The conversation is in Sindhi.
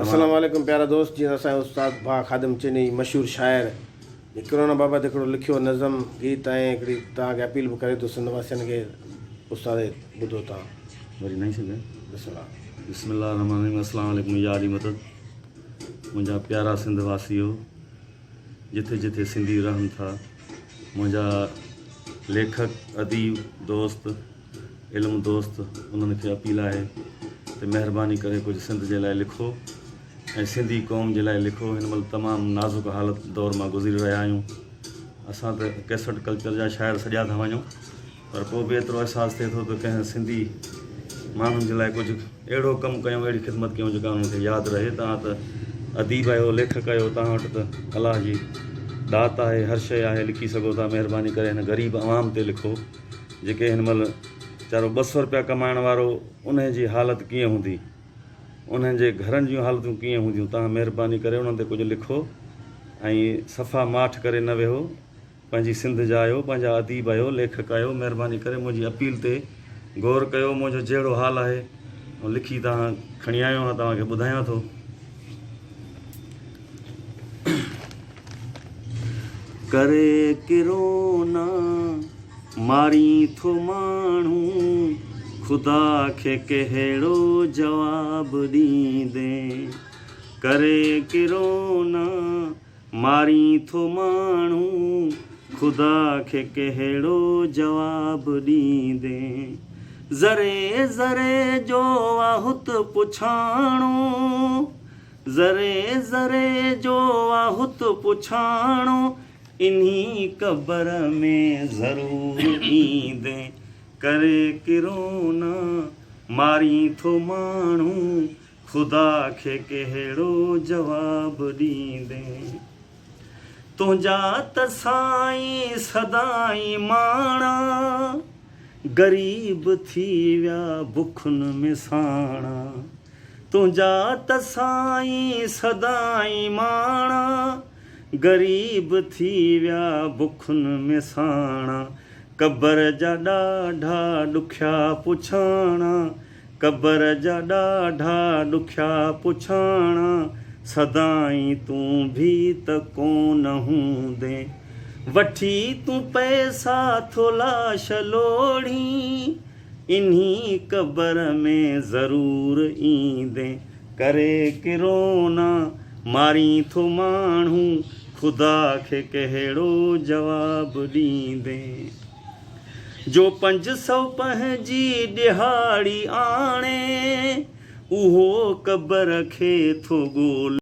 السلام عليڪم پيارا دوست جيئن اسان جو استاد ڀاء خادم چني مشهور شاعر جي ڪرونا بابت هڪڙو لکيو نظم گيت ۽ هڪڙي توهان کي اپيل به ڪري ٿو سنڌ واسين کي استاد ٻڌو توهان وري نئين سگهي بسم الله. بسم الله الرحمن الرحيم السلام عليڪم يا علي مدد منهنجا پيارا سنڌ واسيو جٿي جٿي سنڌي رهن ٿا منهنجا ليکڪ اديب دوست علم دوست انهن کي اپيل آهي ته مهرباني ڪري ڪجهه سنڌ جي لاء لکو ۽ سنڌي قوم جي لاء لکو هن مهل تمام نازڪ حالت دور مان گذري رهيا آهيون اسان ته ڪيسٽ ڪلچر جا شاعر سڏيا ٿا وڃون پر پوء به ايترو احساس ٿئي ٿو ته ڪنهن سنڌي ماڻهن جي لاء ڪجهه اهڙو ڪم ڪيون اهڙي خدمت ڪيون جيڪا انهن کي ياد رهي. توهان ته اديب آهيو، ليکڪ آهيو، توهان وٽ ته الله جي ڏات آهي، هر شيء آهي، لکي سگهو ٿا، مهرباني ڪري هن غريب عوام تي لکو جيڪي هن مهل ويچارو 200 رپيا ڪمائڻ وارو انهي جي حالت ڪيئن هوندي، انهن جي گهرن جون حالتون ڪيئن هونديون، توهان مهرباني ڪري انهن تي ڪجهه لکو ۽ صفا ماٺ ڪري نه ويهو. پنهنجي سنڌ جا آهيو، پنهنجا اديب آهيو، ليکڪ آهيو، مهرباني ڪري منهنجي اپيل تي غور ڪيو، منهنجو جهڙو حال آهي آئون لکي توهان کڻي آيو آهيان، توهان کي ٻڌايان ٿو. ڪري ڪرونا مارين ٿو ماڻهو، خدا کي ڪهڙو جواب ڏيندين، ڪري ڪرونا مارين ٿو ماڻهو خدا کي ڪهڙو جواب ڏيندين ذري ذري جو آ هت پڇاڻو ذري ذري جو آ هت پڇاڻو انهي قبر ۾ ضرور ايندين ڪري ڪرونا مارين ٿو ماڻهو خدا کي ڪهڙو جواب ڏيندين. تنهنجا ته سائين سدائين ماڻا، غريب ٿي ويا بکن ۾ ساڻا. تنهنجا ته سائين سدائين ماڻا، غريب ٿي ويا بکن ۾ ساڻا. قبر جا ڏاڍا ڏکيا پڇاڻا، قبر جا ڏاڍا ڏکيا پڇاڻا، سدائين تون ڀي ته ڪونه هوندين. وٺي تون پئسا ٿو لاش لوڙهين، انهي قبر ۾ ضرور ايندين. ڪري ڪرونا مارين ٿو ماڻهو، خدا کي ڪهڙو جواب ڏيندين. جو 500 پنهنجي ڏهاڙي آڻي، اهو قبر کي ٿو ڳولي.